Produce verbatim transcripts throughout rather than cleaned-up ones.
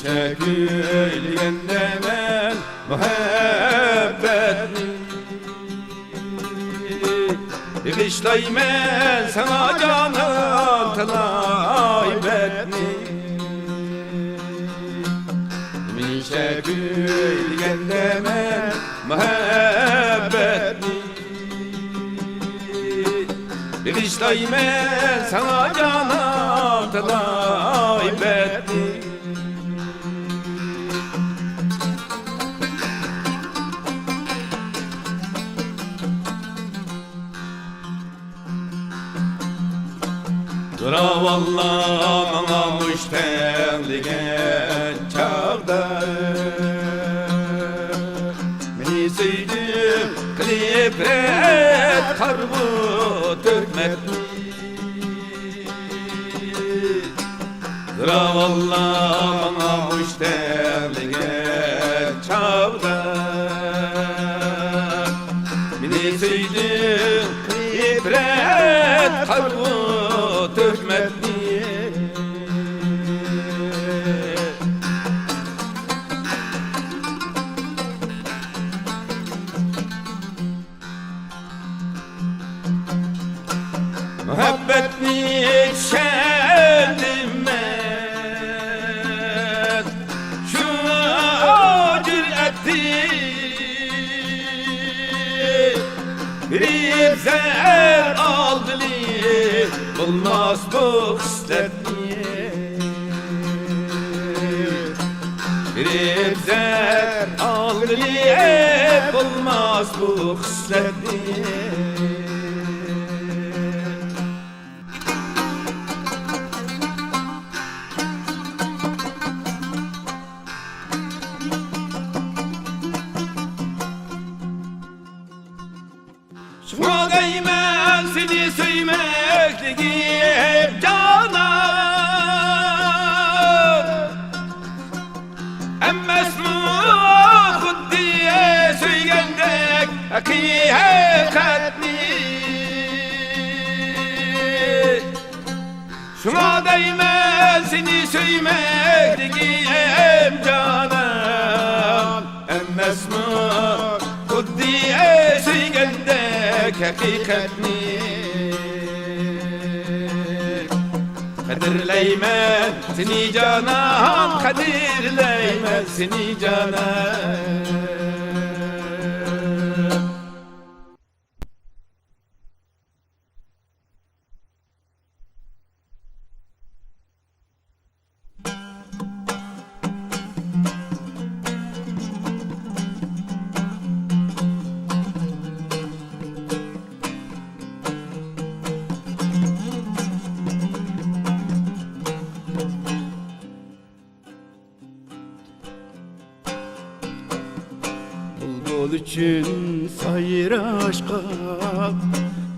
كۈيلىگەندە مەن مۇھەببەتنى، بېغىشلايمەن ساڭا جانان تالاي بەتنى. ھەمىشە كۈيلىگەندە مەن مۇھەببەتنى، بېغىشلايمەن ساڭا جانان تالاي بەتنى. زوراۋانلار ماڭا مۇشت تەڭلىگەن چاغدا، مېنى سۆيدۈم قىلىپ رەت قارىغۇ تۆھمەتنى. زوراۋانلار ماڭا مۇشت تەڭلىگەن چاغدا، مېنى سۆيدۈم ئىبرەت قارىغۇ تۆھمەتنى. مۇھەببەتنى چۈشەندىم مەن شۇ جۈرئەتنى، بېرىپ زەھەر ئالغىلى بولماس بۇ خىسلەتنى. بېرىپ زەھەر ئالغىلى بولماس بۇ خىسلەتنى. شۇڭا دەيمەن سېنى سۆيمەكلىكىم جانان، ئەمەسمۇ خۇددى سۆيگەندەك ھەقىقەتنى. شۇڭا دەيمەن سېنى سۆيمەكلىكىم جانان، ئەمەسمۇ خۇددى سۆيگەندەك ھەقىقەتنى. قەدىرلەيمەن سېنى جانان، قەدىرلەيمەن سېنى جانان. بۇلبۇل ئۈچۈن سايراشقا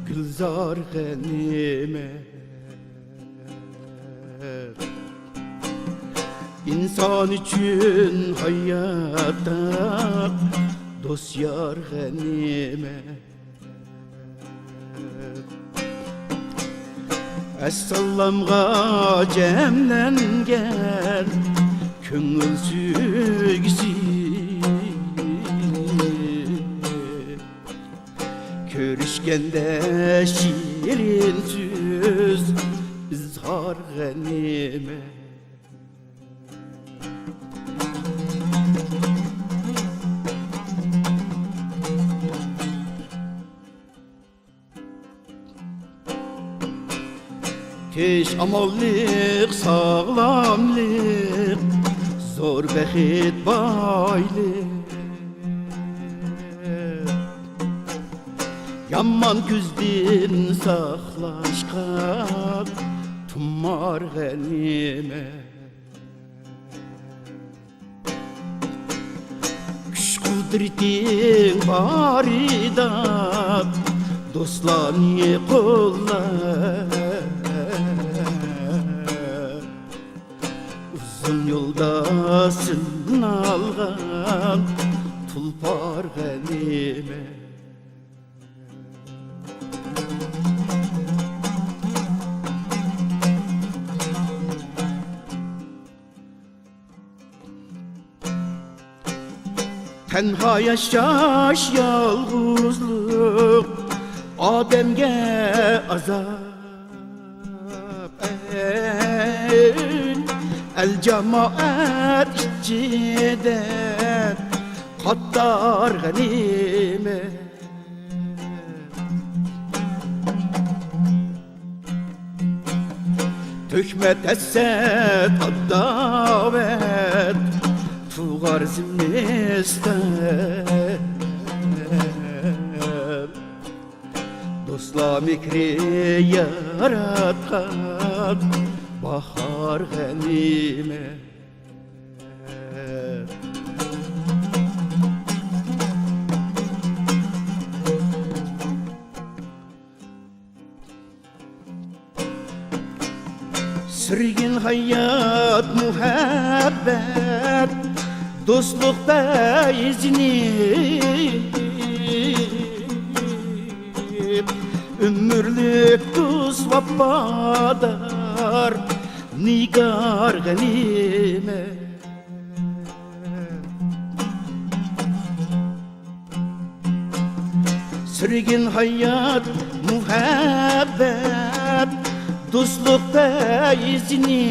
گۈلزار غەنىيمەت، ئىنسان ئۈچۈن ھاياتتا دوست يار غەنىيمەت. ئەسسالامغا جەملەنگەن كۆڭۈل سۆيگۈسى، كۆرۈشكەندە شېرىن سۆز ئىزھار غەنىيمەت. تىنچ ئامانلىق، ساغلاملىق، زور بەخت بايلىق. يامان كۈزدىن ساقلاشقا تۇمار غەنىيمەت. كۈچ قۇدرىتىڭ بارىدا دوستلارنى قوللا. ئۇزۇن يولدا سىنالغان تۇلپار غەنىيمەت. تەنھا ياشاش يالغۇزلۇق ئادەمگە ئازاب. ئەل جامائەت ئىچىدە قاتار غەنىيمەت. تۆكمە ھەسەت، ئاداۋەت، تۇغار زىمىستان. دوستلار مېھرى ياراتقان باھار غەنىيمەت. سۈرگۈن ھايات، مۇھەببەت، دوستلۇق پەيزىنى، ئۆمۈرلۈك دوست، ۋاپادار نىگار غەنىيمەت. سۈرگۈن ھايات، مۇھەببەت، دوستلۇق پەيزىنى،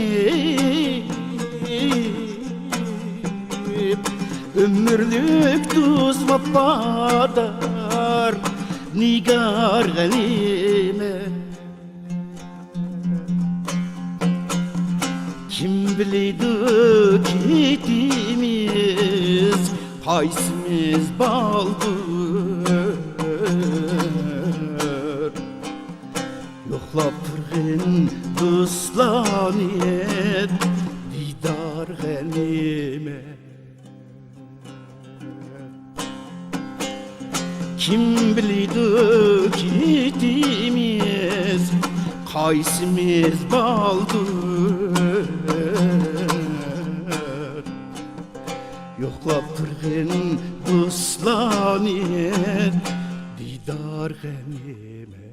ئۆمۈرلۈك دوست، ۋاپادار نىگار غەنىيمەت. كىم بىلىدۇ كېتىمىز قايسىمىز بالدۇر؟ يوقلاپ تۇرغىن دوستلارنى، دىدار غەنىيمەت. كىم بىلىدۇ كېتىمىز قايسىمىز بالدۇر؟ يوقلاپ تۇرغىن دوستلارنى، دىدار غەنىيمەت.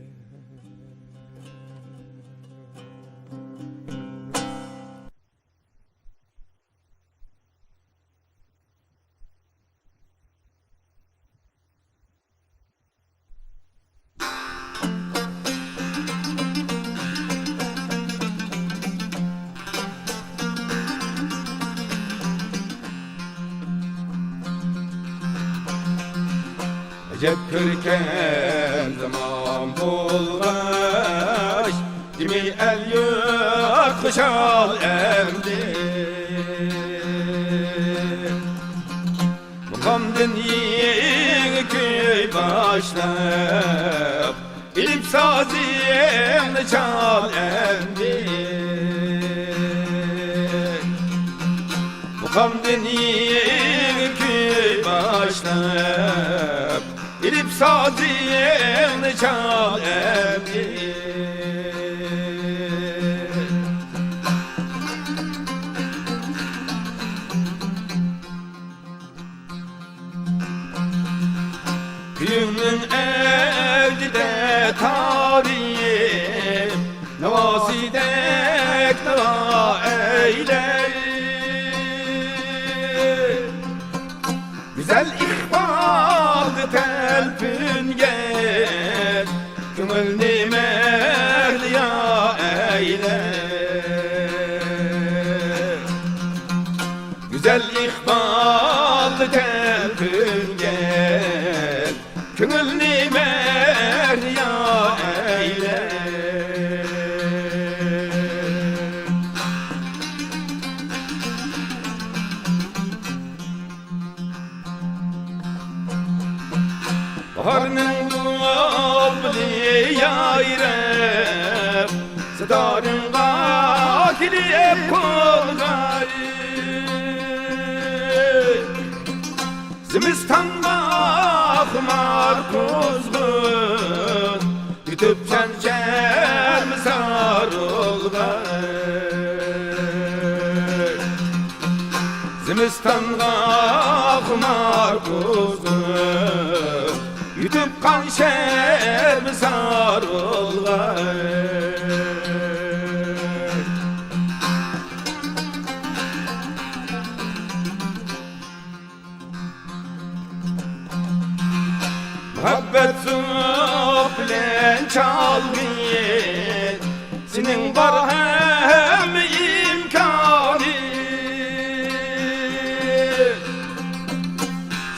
ئەجەب كۆركەم زامان بولغاچ، جىمى ئەل-يۇرت خۇشال ئەمدى. مۇقامدىن يېڭى كۈي باشلاپ، ئېلىپ سازىڭنى چال ئەمدى. مۇقامدىن يېڭى كۈي باشلاپ، ئېلىپ سازىڭنى چال ئەمدى. كۈيۈڭنىڭ ئەۋجىدە تارىم، ناۋاسىدەك ناۋا ئەيلەي. گۈزەل ئىقبالغا تەلپۈنگەن كۆڭۈلنى مەھلىيا ئەيلە. گۈزەل ئىقبالغا تەلپۈنگەن كۆڭۈلنى مەھلىيا ئەيلە. باھارنىڭ بۇلبۇلى يايراپ، سىتارىڭغا كېلىپ قونغاي. زىمىستانغا خۇمار قۇزغۇن، يۈتۈپ چانچەرمۇ سارىلغاي. زىمىستانغا خۇمار قۇزغۇن، يۈتۈپ قان شەربى سارىلغاي. بەتسۇق بىلەن چالغىن، سېنىڭ بار ھەممە ئىمكانىڭ.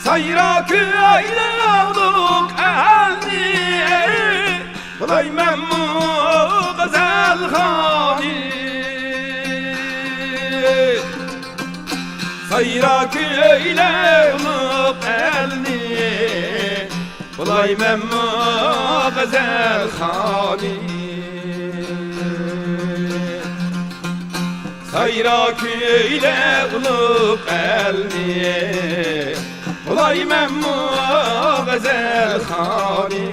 سايرا كۈيلە ئۇلۇغ ئەلنى، بۇلاي مەنمۇ غەزەلخانى. سايرا كۈيلە ئۇلۇغ ئەلنى، بۇلاي مەنمۇ غەزەلخانى. سايرا كۈيلە ئۇلۇغ ئەلنى، بۇلاي مەنمۇ غەزەلخانى.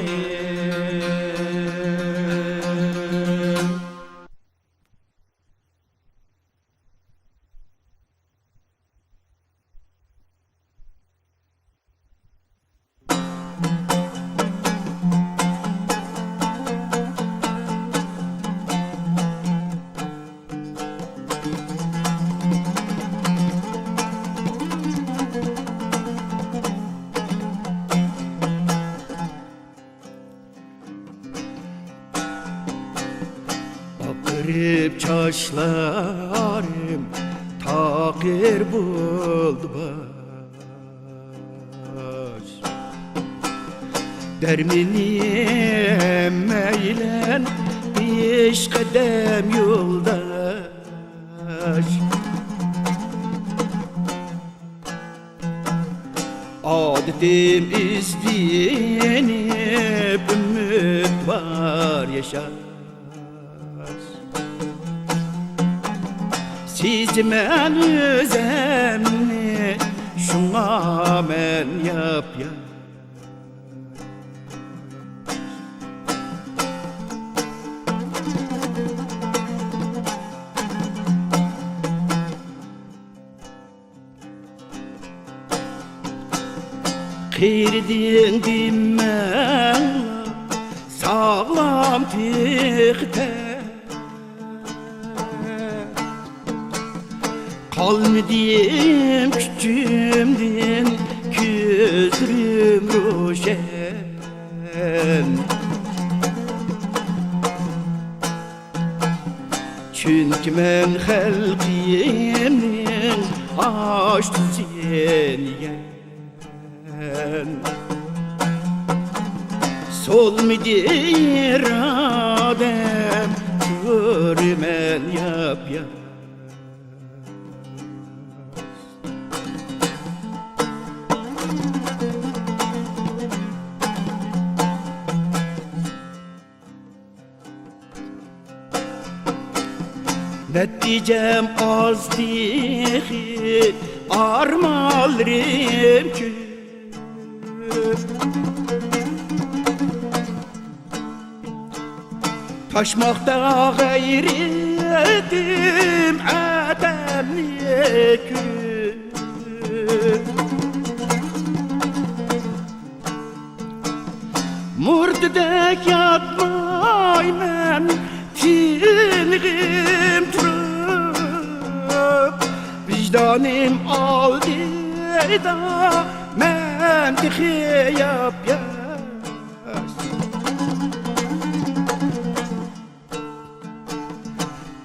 ئاقىرىپ چاچلارىم تاقىر بولدى باش. دەرمىنىم مەيلەن بېشقەدەم يولداش. ئادىتىم ئىزدىنىپ ئۈمىد بار ياشاش. سېزىمەن ئۆزۈمنى، شۇڭا مەن ياپياش. قېرىدىڭ دېمەڭ، ساغلام تېخى تەن. قالمىدىم كۈچۈمدىن، كۆزلىرىم روشەن. چۈنكى مەن خەلقىمنىڭ ئاشتۇزى يېگەن. سولمىدى ئىرادەم، تۇرىمەن ياپياش. نەتىجەم ئاز تېخى، ئارمانلىرىم كۆپ. تاشماقتا غەيرىتىم ئادەمنى كۆرۈپ. مۇردىدەك ياتمايمەن، تىنىقىم تۇرۇپ. ۋىجدانىم ئالدىدا، مەن تېخى ياپياش.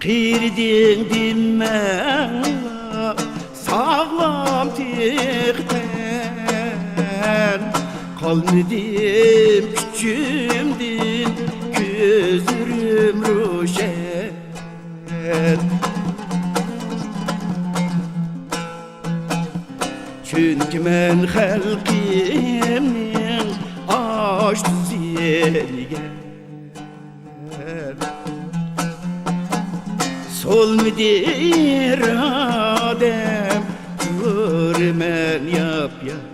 قېرىدىڭ دېمەڭلار، ساغلام تېخى تەن. قالمىدىم كۈچۈمدىن، كۆزلىرىم روشەن. چۈنكى مەن خەلقىمنىڭ ئاشتۇزى يېگەن. سولمىدى ئىرادەم، تۇرىمەن ياپياش.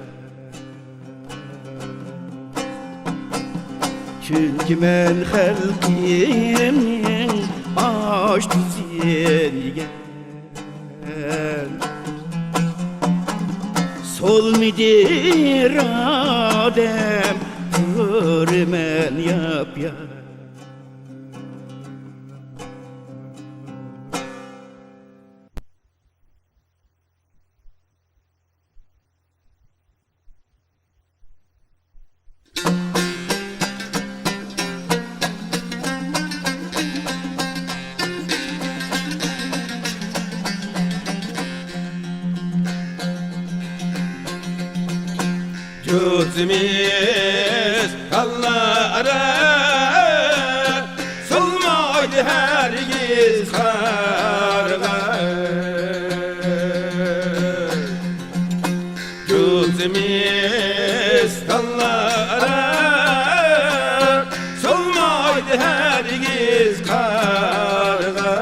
چۈنكى مەن خەلقىمنىڭ ئاشتۇزى يېگەن. سولمىدى ئىرادەم، تۇرىمەن ياپياش. يۇرتىمىز تاللار ئارا، سولمايدۇ ھەرگىز قارغا. يۇرتىمىز تاللار ئارا، سولمايدۇ ھەرگىز قارغا.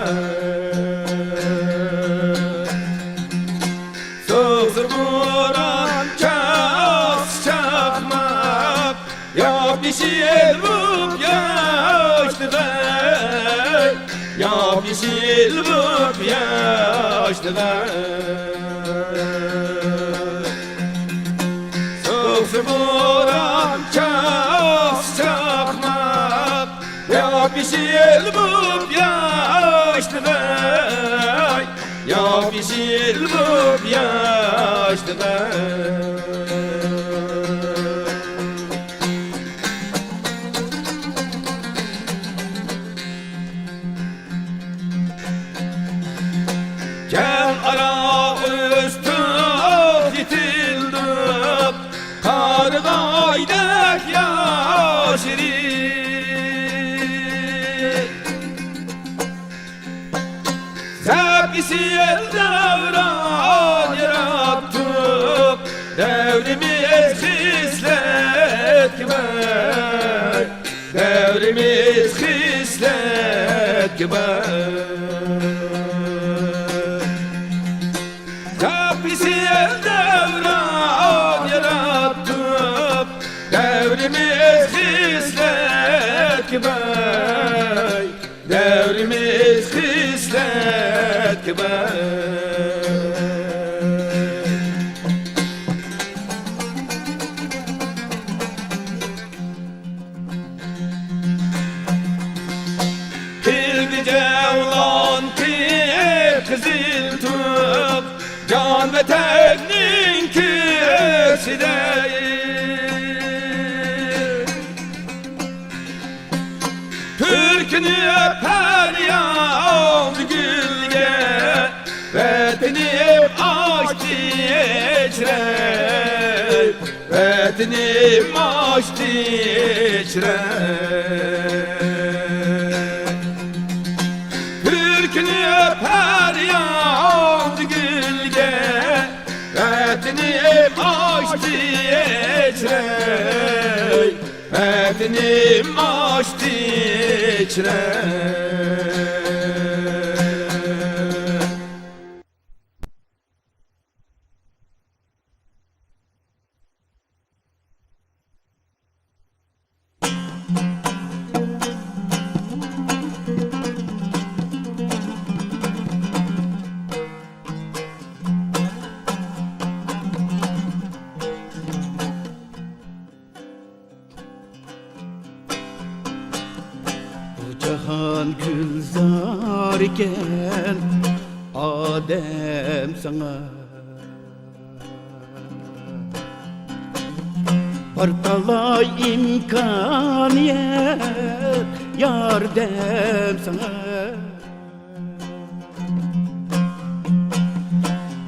سوغسا بوران، چاقسا چاقماق، ياپيېشىل بوپ ياشنىغاي، ياپيېشىل بوپ ياشنىغاي. سوغسا بوران، چاقسا چاقماق، ياپيېشىل بوپ ياشنىغاي، ياپيېشىل بوپ ياشنىغاي. كەڭ ئارا ئۆستۇق، يېتىلدۇق، قارىغايدەك ياشىرىپ. سەپ ئېسىل دەۋران ياراتتۇق، دەۋرىمىز خىسلەتكە باي. دەۋرىمىز خىسلەتكە باي. سەپ ئېسىل دەۋران ياراتتۇق، دەۋرىمىز خىسلەتكە باي. دەۋرىمىز خىسلەتكە باي. قىلدى جەۋلان قىپقىزىل تۇغ، جان ۋەتەننىڭ كۆكسىدە. تۈركۈنۈپ پەرياد گۈلگە، ۋەتىنىم ئاچتى چىراي، ۋەتىنىم ئاچتى چىراي. تۈركۈنۈپ پەرياد گۈلگە، ۋەتىنىم ئاچتى چىراي، ۋەتىنىم ئاچتى چىراي. بۇ جاھان گۈلزاركەن، ئادەم ساڭا بار تالاي ئىمكانىيەت، ياردەم ساڭا.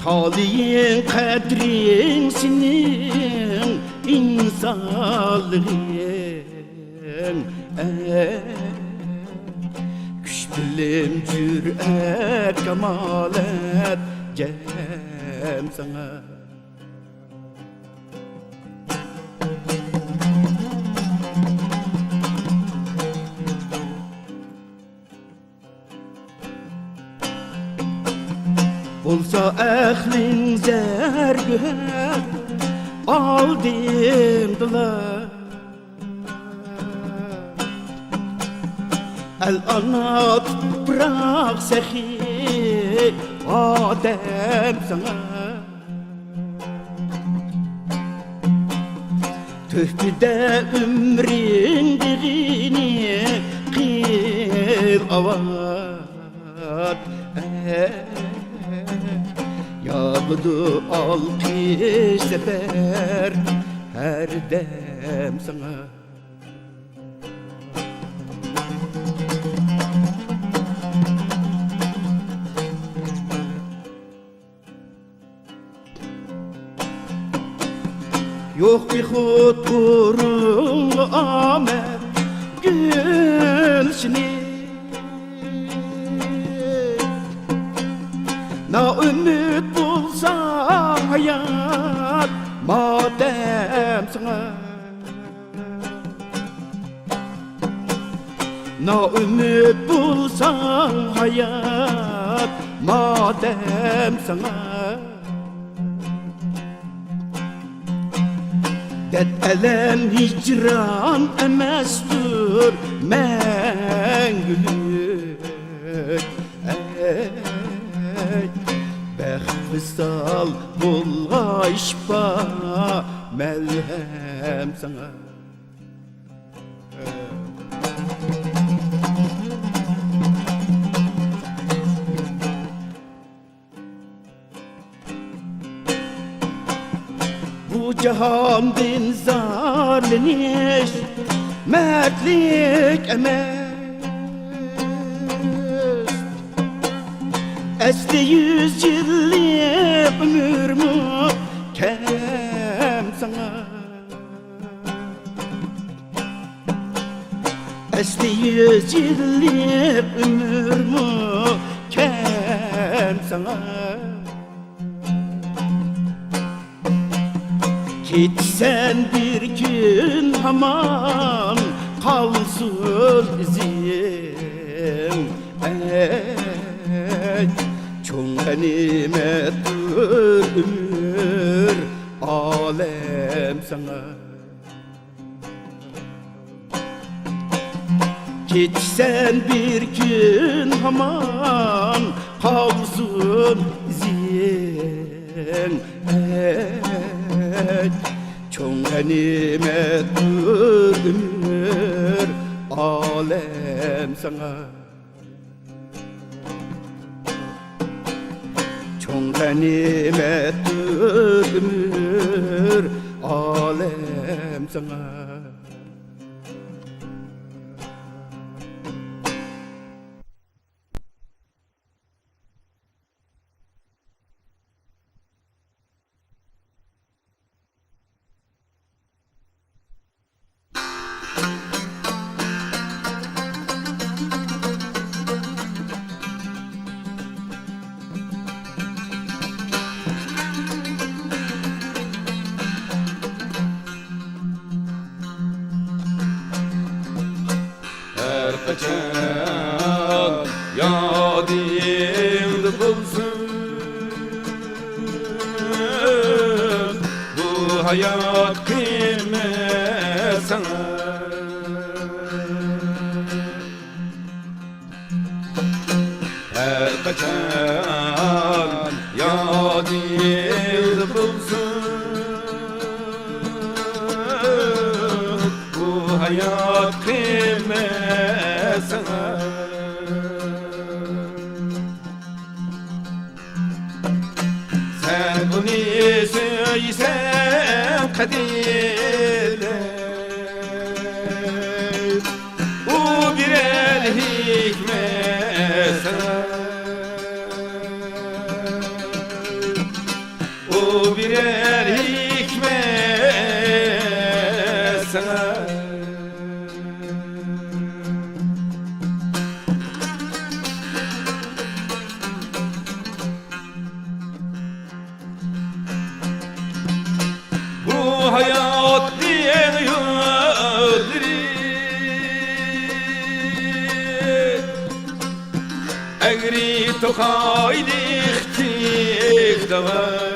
تالىيىڭ، قەدرىڭ سېنىڭ، ئىنسانلىقىڭ، ئەي، كۈچ، بىلىم، جۈرئەت، كامالەت، جەم ساڭا. بولسا ئەقلىڭ زەرگۆھەر ئالدىمدىلا. ئەل ئانا تۇپراق سېخى ئادەم ساڭا. تۆھپىدە ئۆمرۈڭ بېغىنى قىل ئاۋات. ياغىدۇ ئالقىش سەپەر ھەردەم ساڭا. يوق بىخۇد ئورۇنغا ئامەت گۈلشىنى. نائۈمىد بولساڭ ھايات ماتەم ساڭا. نائۈمىد بولساڭ ھايات ماتەم ساڭا. دەرد ئەلەم ھىجران ئەمەستۇر مەڭگۈلۈك. ئەي، بەخت ۋىسال بولغاي شىپا مەلھەم ساڭا. بۇ جاھاندىن زارلىنىش مەردلىك ئەمەس. ئەسلى يۈز يىللىق ئۆمۈرمۇ كەم ساڭا. ئەسلى يۈز يىللىق ئۆمۈرمۇ كەم ساڭا. كېتىسەن بىر كۈن ھامان قالسۇن ئىزىڭ. ئەي، چوڭ غەنىيمەتتۇر ئۆمۈر ئالەم ساڭا. كېتىسەن بىر كۈن ھامان قالسۇن ئىزىڭ. ئەي، چوڭ غەنىيمەتتۇر ئۆمۈر ئالەم ساڭا. چوڭ غەنىيمەتتۇر ئۆمۈر ئالەم ساڭا. ھەر قاچان يادىڭدا بولسۇن بۇ ھايات قىممەت ساڭا. ھەر قاچان يادىڭدا بولسۇن بۇ ھايات قىممەت ساڭا. سەن ئۇنى سۆيسەڭ قەدىرلە، ئۇ بېرەر ھېكمەت ساڭا. ئۇ بېرەر ھېكمەت ساڭا. بۇ ھاياتنىڭ يوللىرى ئەگرى توقايلىق تىك داۋان.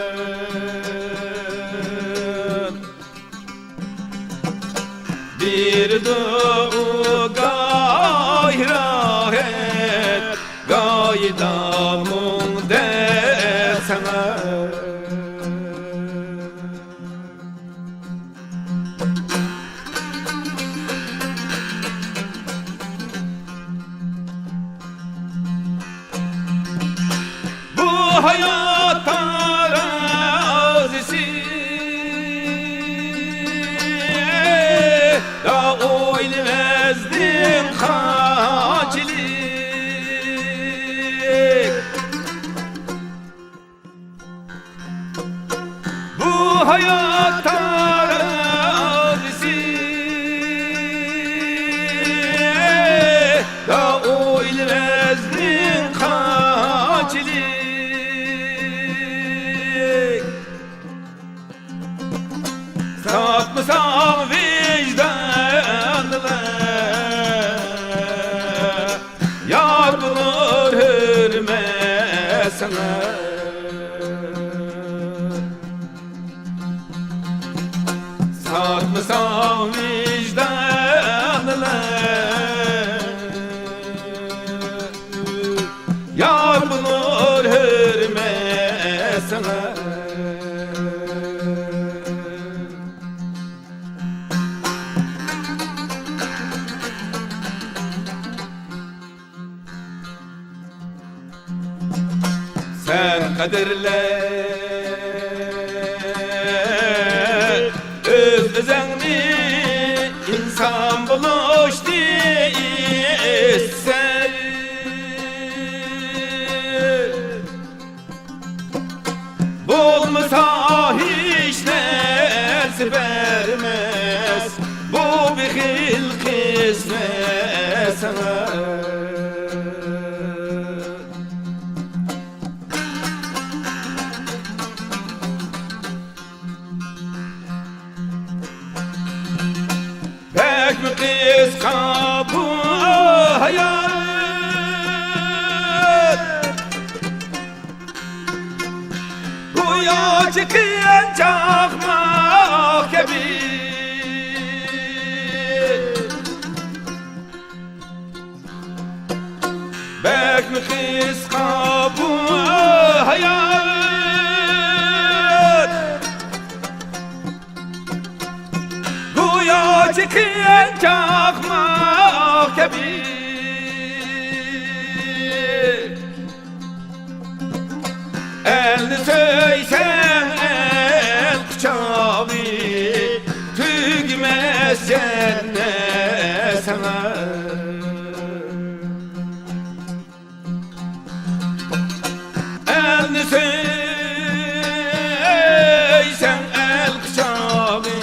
بېرىدۇ ئۇ گاھى راھەت، گاھىدا مۇڭ دەرد ساڭا. بۇ ھايات تارازىسى، يا ئويلىما ساتمىساڭ ۋىجدانلار، يار بولۇر ھۆرمەت ساڭا. ساتمىساڭ ۋىجدانلار، يار بولۇر ھۆرمەت ساڭا. سەن قەدىرلە ئۆز-ئۆزۈڭنى، ئىنسان بولۇشنى ئىستىسەن. بولمىسا ھېچ نەرسە بەرمەس بۇ بېخىل قىسمەت ساڭا. بەكمۇ قىسقا بۇ ھايات، گويا چېكىن چاقماق كەبى. بەكمۇ قىسقا بۇ ھايات، گويا چېكىن چاقماق كەبى. ئەلنى سۆيسەڭ، ئەل قۇچاقى، تۈگىمەس جەننەت ساڭا. ئەلنى سۆيسەڭ، ئەل قۇچاقى،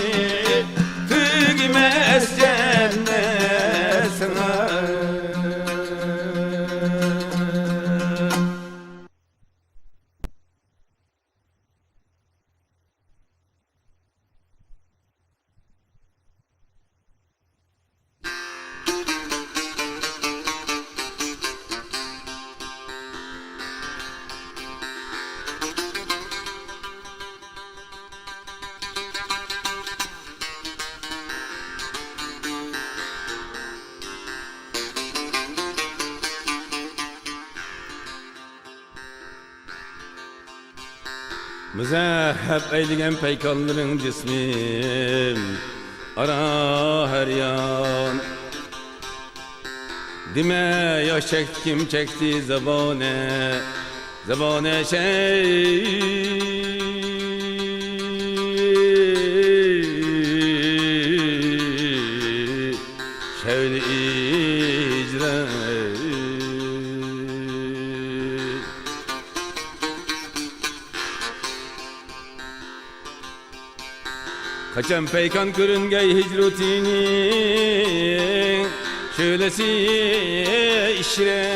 تۈگىمەس جەننەت ساڭا. مۇزەھەپ ئەيلىگەن پەيكانلىرىڭ جىسمىم ئارا ھەر يان. دېمە، ياش چەكتى، كىم چەكتى زامانە، زامانە شەي-، شەۋلە ئىجرا. قاچان پەيكان كۆرۈنگەي ھىجرىتىنىڭ شۆلىسى ئىچرە،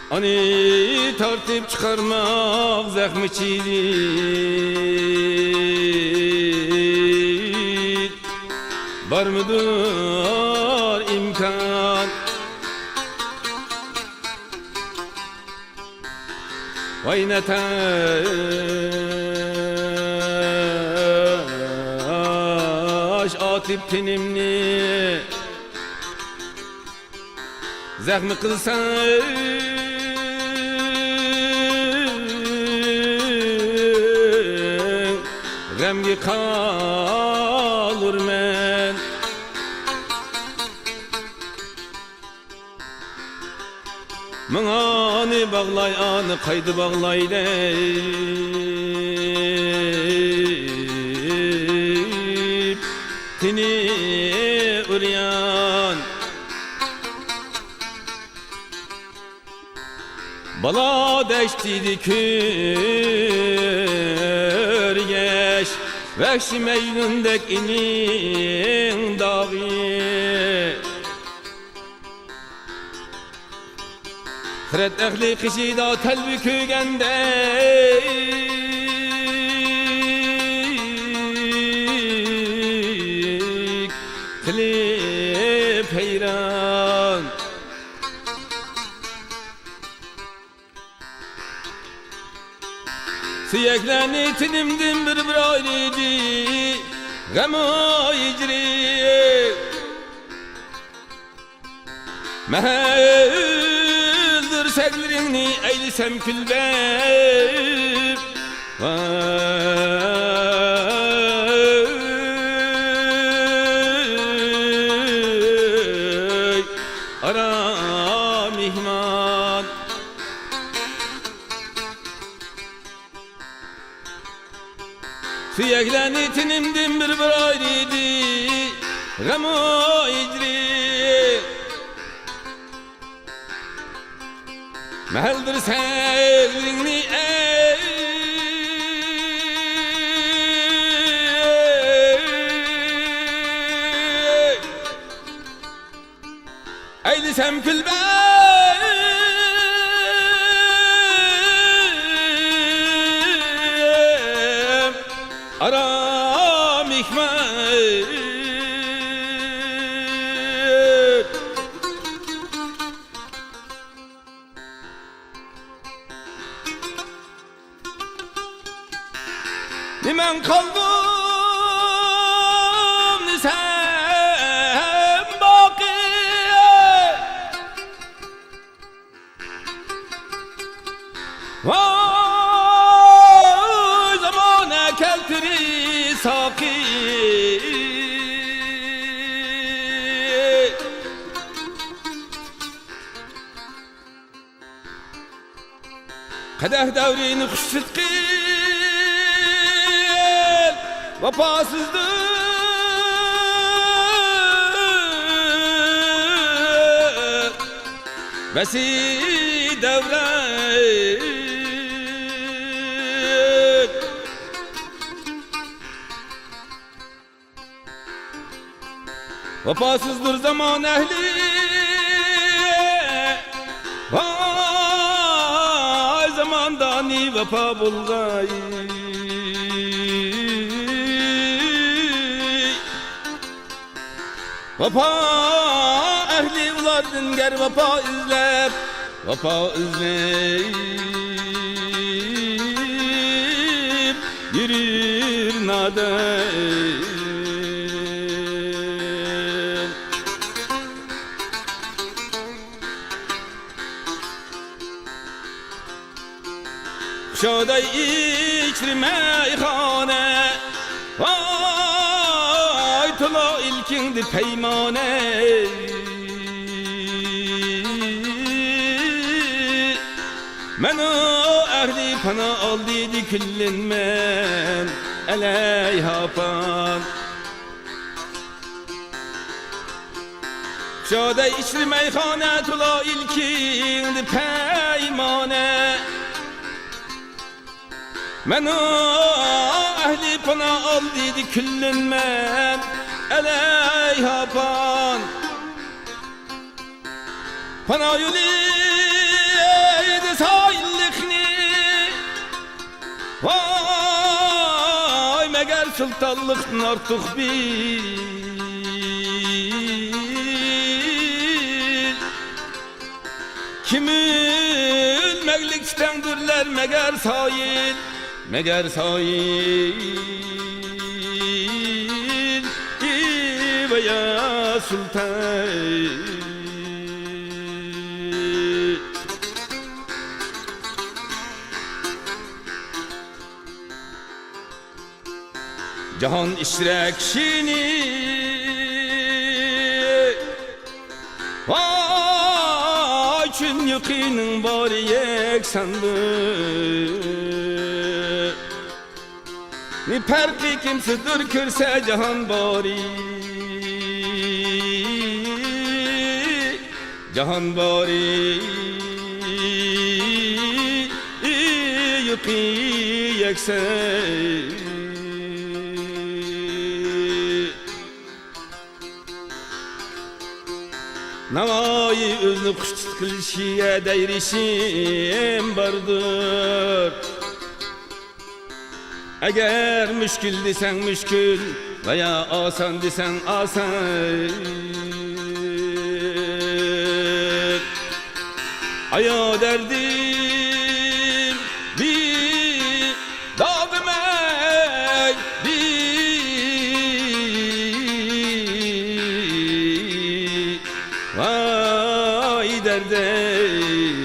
ئانى تارتىپ چىقارماق زەخمى چىدىپ، بارمىدۇر ئىمكان. ۋاي ناتاش ئاتىپ تېنىمنى زەخمى قىلساڭ، غەمگە قالۇرمەن. ماڭا ئانى باغلاي، ئانى قايدا باغلاي دەپ، تېنى ئۇريان. بالا دەشتىدە كۆرگەچ، ۋەھشىي مەجنۇندەك ئېنىڭ داغى. خىرەت ئەھلى قېشىدا تەلۋە كۆرگەندەك، قىلىپ ھەيران. سۆيەكلەرنى تېنىمدىن بىر-بىر ئايرىدى غەمۇ ھىجرى. مەھەلدۇر سەگلىرىڭنى ئەيلىسەم كۈلبە. ۋاي، ئارام مېھمان. سۆيەكلەرنى تېنىمدىن بىر-بىر ئايرىدى غەمۇ ھىجرى. مەھەلدۇر سەگلىرىڭنى ئەي، ئەيلىسەم كۈلبە. ئارام ھېكمەت. نېمەڭ قالدىم دېسەم باقى. ۋاي زامانە كەلتۈرى ساقى. قەدەھ دەۋرىنى خۇش سىدقى ۋاپاسىزدۇر. ۋەسىي دەۋرەن. ۋاپاسىزدۇر زامان ئەھلى. ۋاي زاماندانى ۋاپا بولغاي. ۋاپا ئەھلى ئۇلاردىن گەر ۋاپا ئىزلەپ، ۋاپا ئىزلەپ يۈرۈر نادان. شاداي ئىچرى مەيخانا، ۋاي تولا ئىلكىڭدە پەيمانە. مەنۇ ئەھلى پانا ئالدىدا كۈللىنىمەن ئەلەيھاپان. شاداي ئىچرى مەيخانا، تولا ئىلكىڭدە پەيمانە. مەنۇ ئەھلى پانا ئالدىدا كۈللىنىمەن ئەلەيھاپان. پانا يولى ئەيدى سايىللىقنى، ۋاي مەگەر سۇلتانلىقتىن ئارتۇق بىل. كۆمۈلمەكلىك تەڭدۈرلەر مەگەر سايىل، مەگەر سايىل، ئىۋايا سۇلتان. جاھان ئىچرە كىشىنى، ۋاي چۈن يۇقىنىڭ بارى يەكساندۇر. نى پەرقى كىمسىدۇر كۆرسە جاھان بارى، جاھان بارى يۇقى يەكسە. ناۋايى ئۆزىنى خۇش تۇتقىلى شىيە دەيرىشىم باردۇر. ئەگەر مۈشكۈل دېسەڭ مۈشكۈل، ۋايا ئاسان دېسەڭ ئاسان، ئايا دەردىم بىر داغىمەي، بىر ۋاي دەردىم.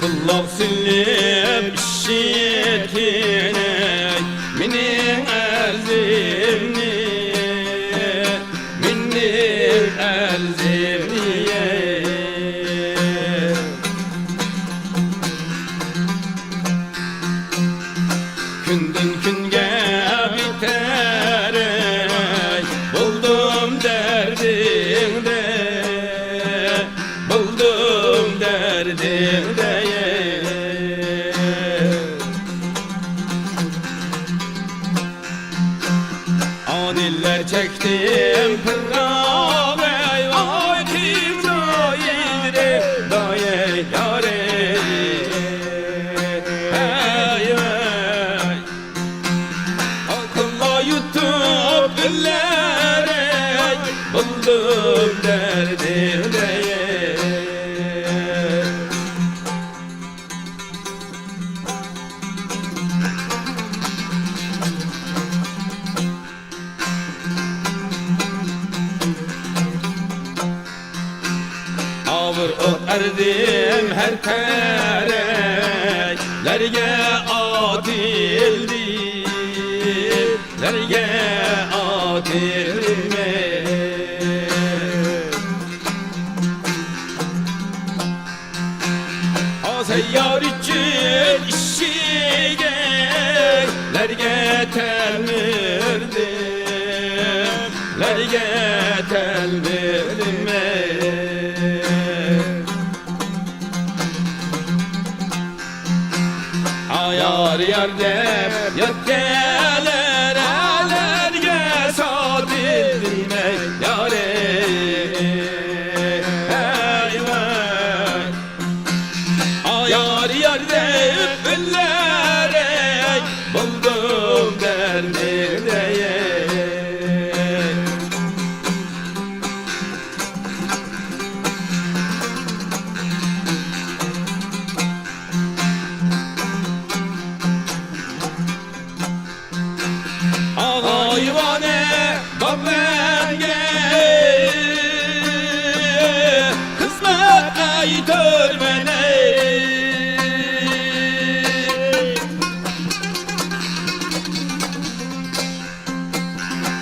قۇلاق سېلىپ ئىشىتكىنەي مېنىڭ ئەرزىمنى، مېنىڭ ئەرزىمنى. كۈندىن كۈنگە بېتەر بولدۇم دەردىڭدە، بولدۇم دەردىڭدە. ئانىلەر چەكتىم پىراق، ۋاي، ۋاي، قىيناي يارەي، يارەي. ھەي، ۋاي. ئاقىللار يۇتۇپ ئۆلەرەي، بولدۇم دەردىڭدە. ئاغىر ئوق ئەردىم ھەر تەرەپلەرگە ئاتىلدى، لەرگە ئاتىلدىم. ئاسەي يار ئۈچۈن ئىشىگەي، لەرگە تەلمۈردۈم، لەرگە تەلمۈردۈم. ئايار يار دەپ ياتقانلار ئەلەرگە ساتىلدىم يارەي. ھەي ۋاي. ئايار يار دەپ ئۆلەرەي، بولدۇم دەردىڭدە. ئاغايۋانە باپەمگە خىزمەت ئەيتەرمەن ئەي.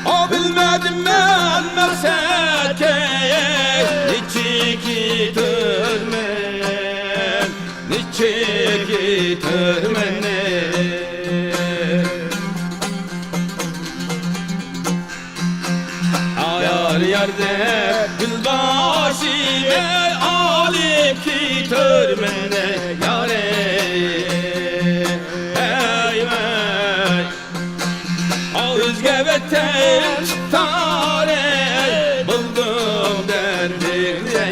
ئا، بىلمەدىم مەن مەقسەتكە نېچە كېتەرمەن، نېچە كېتەرمەن. ئايار يار دەپ گۈل باشىنى ئالىپ كېتەرمەن يارەي. ھەي ۋاي. ئا، ئۆزگە ۋەتەن چىقتارەي، بولدۇم دەردىڭدە.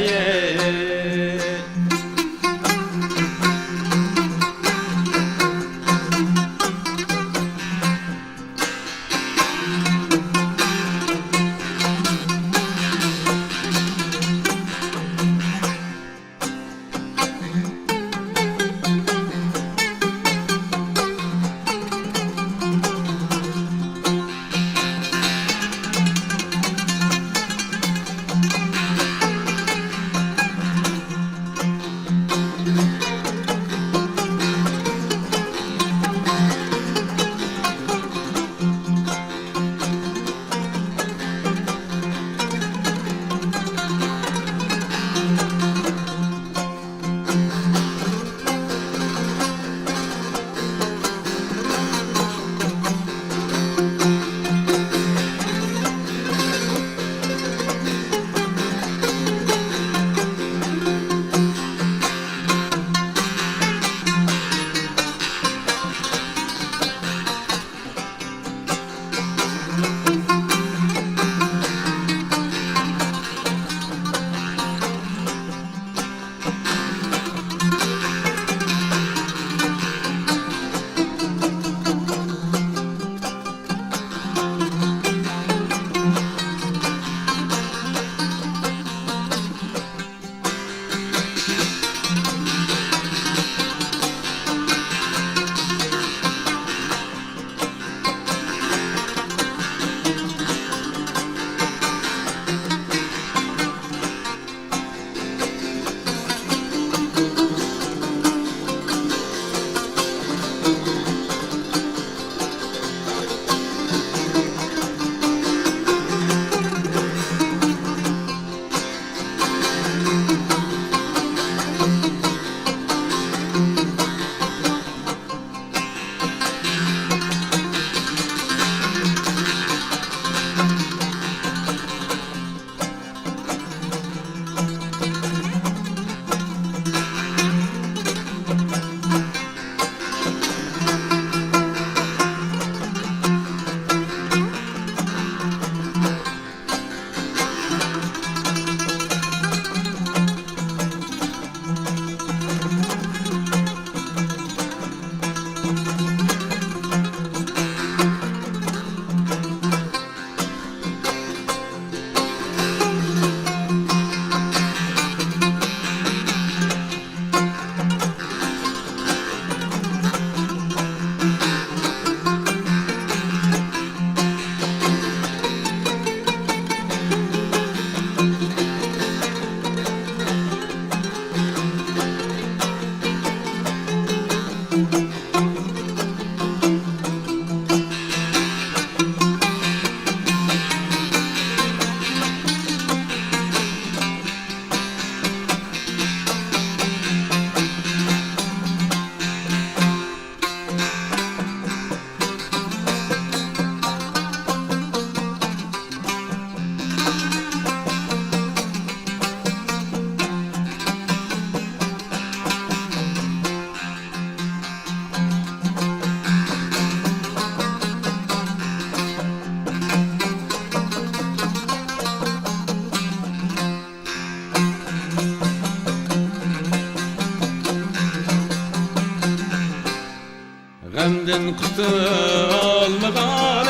قۇتۇلمىغان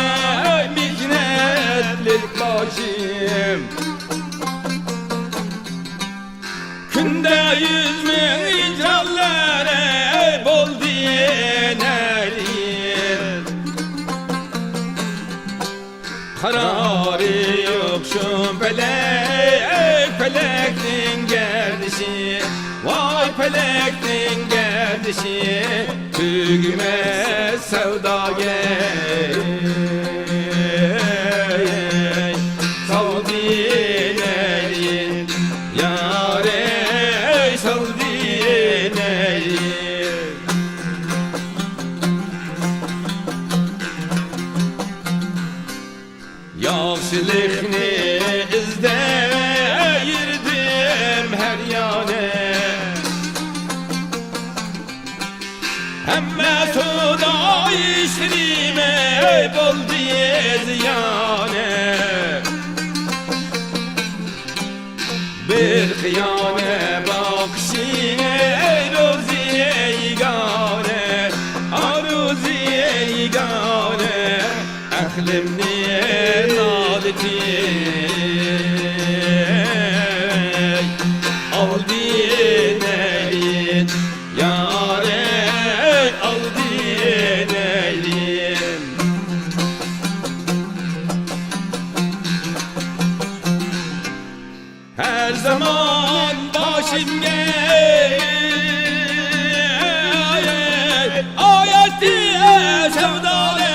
ئەي مېھنەتلىك باشىم. كۈندە يۈز مىڭ ھىجرانلار ئەي بولدى نەرىن. قارارى يوق شۇ پەلەك، پەلەكنىڭ گەردىشى، ۋاي پەلەكنىڭ گەردىشى، تۈگىمەس سەۋداگە سالدى نەرىن، يارە سالدى نەرىن. ياخشىلىقنى ئىزدەپ يۈردۈم ھەر يانى. ھەممە سودا ئىشلىرىم بولدى زىيانى. بىر خىيانەت باقىشى روزى يېگانە، ئا روزى يېگانە، ئەقلىمنى نالىتىپ ئالدى نەرىن، يارە ئالدى نەرىن. ھەر زامان باشىمغا ئايەتتى سەۋدالار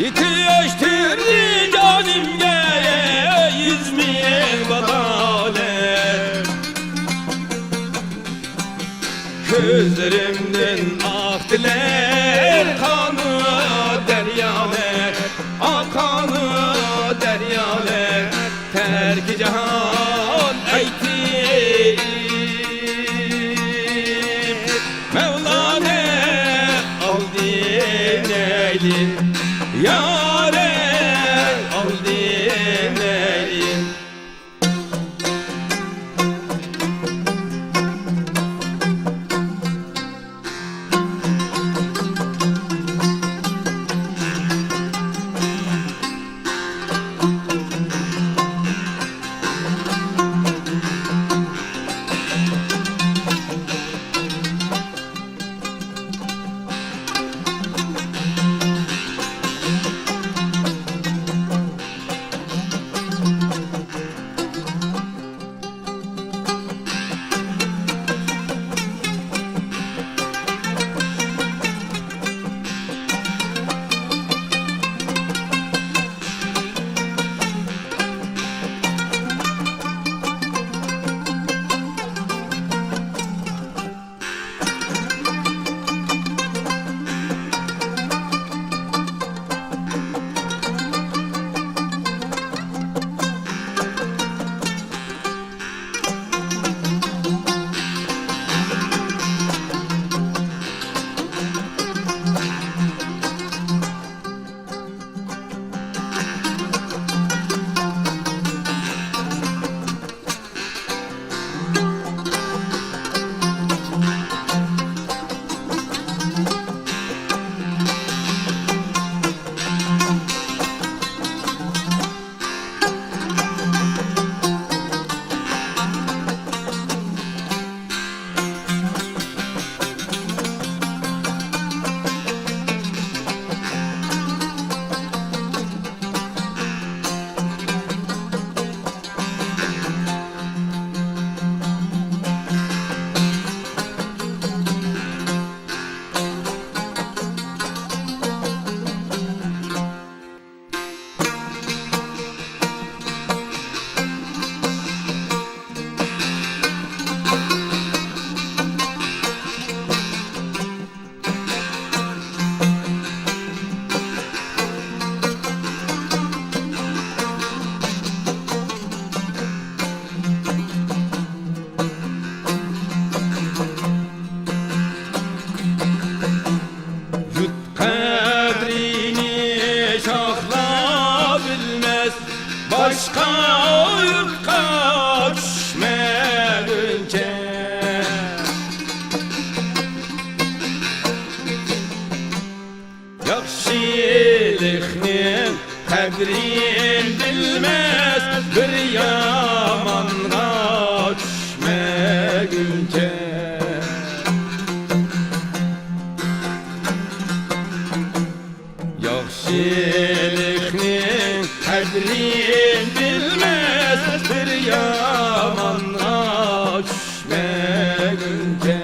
يېتىشتۈردى جانىمغا يۈز مىڭ بالالار. كۆزلىرىمدىن ئاقتىلەر قانى دەريالار، ئا قانى دەريالار. تەركى جاھان ئېيتىپ مەۋلانە ئالدى نەرىن، يارە ئالدى نەرىن. يۇرت قەدرىنى شاھلار بىلمەس، باشقا يۇرتقا چۈشمە بىر قەدرىن بىلمەس بىر يامانغا چۈشمىگۈنچە. ياخشىلىقنىڭ قەدرىن بىلمەس بىر يامانغا چۈشمىگۈنچە.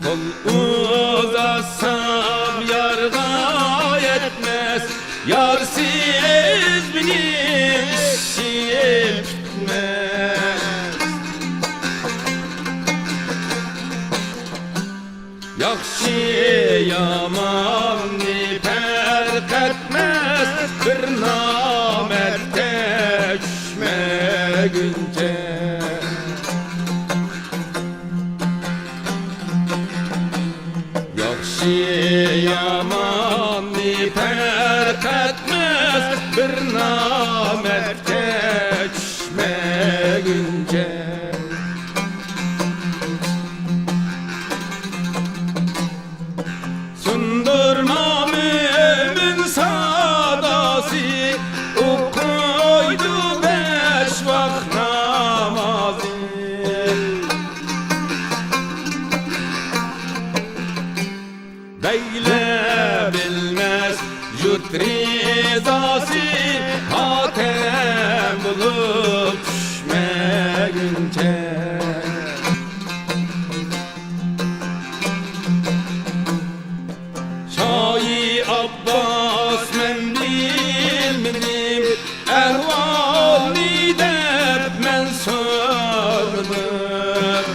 قول ئۇزاتسام يارغا يەتمەس، يارسىز مېنىڭ ئىشىم پۈتمەس. ياخشى ياماننى پەرق ئەتمەس، بىر نامەردكە چۈشمىگۈنچە. ياخشى ياماننى پەرق ئەتمەس، بىر نامەردكە چۈشمىگۈنچە. سۇندۇرما مۆمىن ساداسى، ئوقۇيدۇ بەش ۋاق نامازى. بەگلەر بىلمەس يۇرت رىزاسى، خاتەم بولۇپ چۈشمىگۈنچە. شاھى ئابباس مەن بىلمىدىم، ئەھۋالنى دەپ مەن سورىدىم.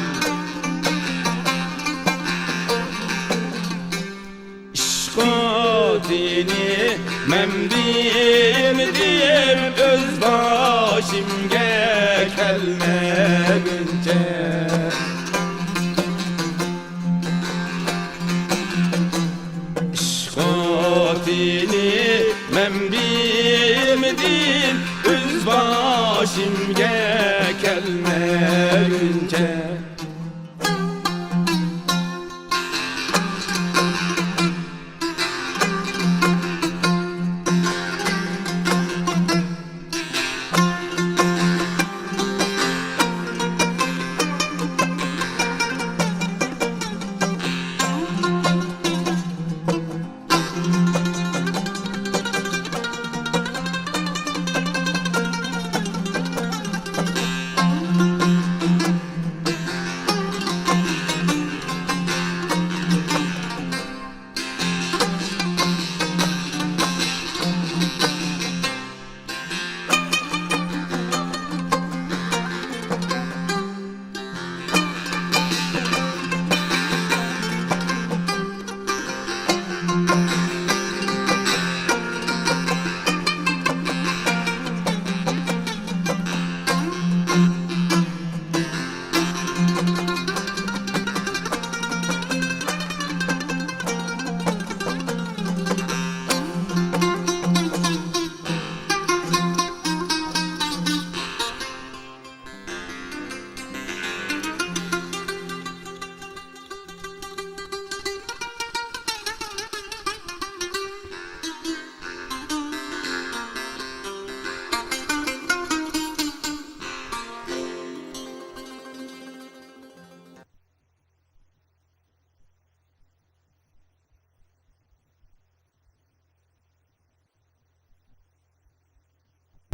ئىشق ئوتىنى مەن بىلمىدىم، ئۆز باشىمغا كەلمىگۈنچە. ئىشق ئوتىنى مەن بىلمىدىم، ئۆز باشىمغا